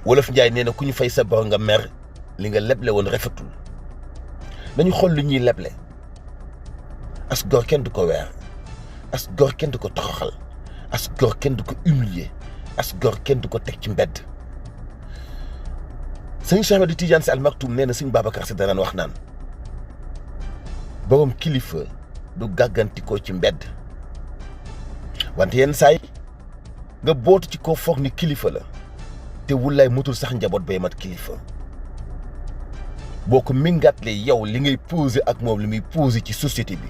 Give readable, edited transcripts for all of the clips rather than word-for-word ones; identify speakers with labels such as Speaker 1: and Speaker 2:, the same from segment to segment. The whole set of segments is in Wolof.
Speaker 1: wolof njaay nee na ku ñu fay sa bor nga mer li nga leble woon rafetul nañu xool lu ñuy leble as gor kenn du ko weer as gor kenn du ko toxoxal as gor kenn du ko humilier as gor kenn du ko teg ci mbedd sëñ Cheikh Ahmed Tidiane Sy Al Maktoum nee na sëñ Babacar Sy danaan wax naan borom kilifa du gàggantikoo ci mbedd wante yenn saay nga bootu ci koo foog ni kilifa la te wulaay mutul sax njaboot bay mat kilifa boo ko méngaatlee yow li ngay posé ak moom li muy posé ci société bi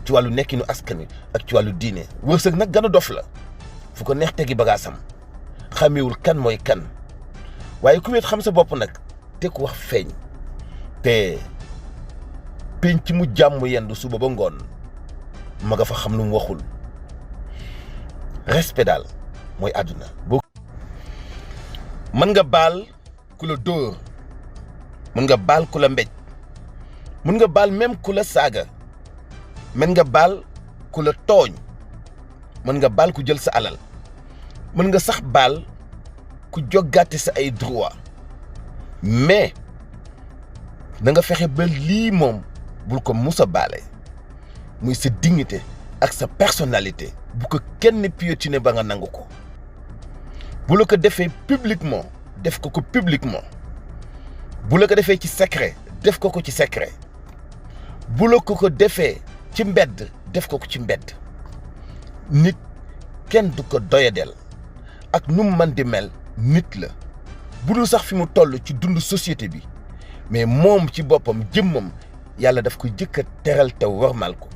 Speaker 1: ci wàllu nekkinu askan wi ak ci wàllu diine wërsëg nag gën a dof la fu ko neex tegi bagaasam xamewul kan mooy kan waaye ku wéet xam sa bopp nag te ku wax feeñ te penc mu jàmm yendu suba ba ngoon ma nga fa xam lu mu waxul respect daal mooy àdduna boo mën nga baal ku la dóor mën nga baal ku la mbéj mën nga baal même ku la saaga mën nga baal ku la tooñ mën nga baal ku jël sa alal mën nga sax baal ku joggaate sa ay droit mais da nga fexe ba lii moom bul ko musa baale muy sa dignité ak sa personnalité bu ko kenn piétiner ba nga nangu ko bu la ko defee publiquement def ko publiquement bu la ko defee ci secret def ko ci secret bu la ko defee ci mbedd def ko ci mbedd nit kenn du ko doyadel ak nu mu mën di mel nit la bu dul sax fi mu toll ci dund société bi mais moom ci boppam jëmmam yàlla daf ko jëkk a teral te warmal ko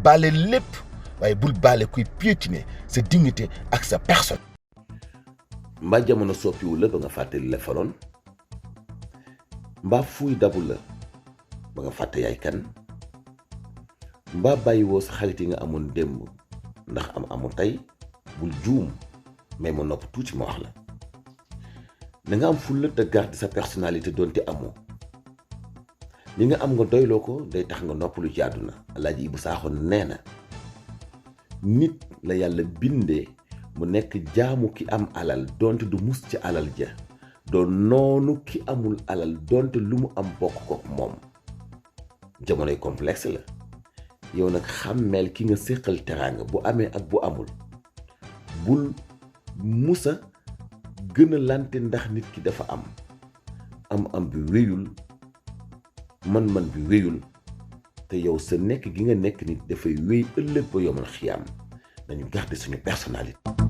Speaker 1: baale lépp waaye bul baale kuy piétiner sa dignité ak sa personne. mbaa jamono soppiwu la ba nga fàttali la faloon mbaa fuuy dabu la ba nga fàtte yaay kan mbaa bàyyiwoo sa xarit yi nga amoon démb ndax amu tey bul juum mais ma nopp tuuti ma wax la da nga am fulla te garde sa personnalité doonte amoo li nga am nga doyloo ko day tax nga noppalu ci àdduna Alaaji Ibu Saaxo nee na nit la yàlla bindee mu nekk jaamu ki am alal donte du mus ci alal ja doon noonu ki amul alal donte lu mu am bokk ko moom jamonoy complexe la yow nag xàmmeel ki nga séqal teraanga bu amee ak bu amul bul musa gën a lante ndax nit ki dafa am bi wéyul man bi wéyul te yow sa nekk gi nga nekk nit dafay wéy ëllëg ba yomal xiyaam nañu garder suñu personnalité.